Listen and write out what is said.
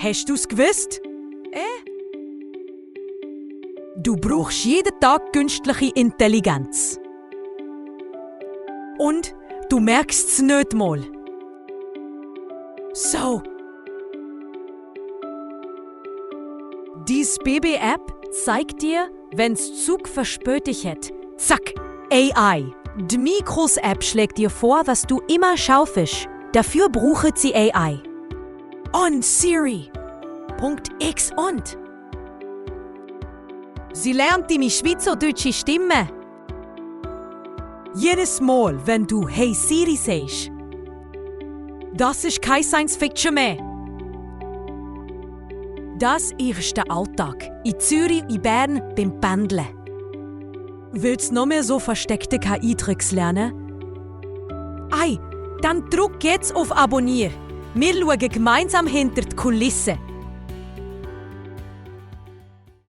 Hast du's gewusst? Du brauchst jeden Tag künstliche Intelligenz. Und du merkst es nicht mal. So. Dies BB-App zeigt dir, wenn's Zug verspätet hat. Zack, AI. Die Mikros-App schlägt dir vor, was du immer schaufst. Dafür braucht sie AI. Und Siri. .x und. Sie lernt deine schweizerdeutsche Stimme. Jedes Mal, wenn du «Hey Siri» sagst. Das ist kein Science-Fiction mehr. Das ist der Alltag. In Zürich, in Bern, beim Pendeln. Willst du noch mehr so versteckte KI-Tricks lernen? Dann drück jetzt auf Abonnier. Wir schauen gemeinsam hinter die Kulissen.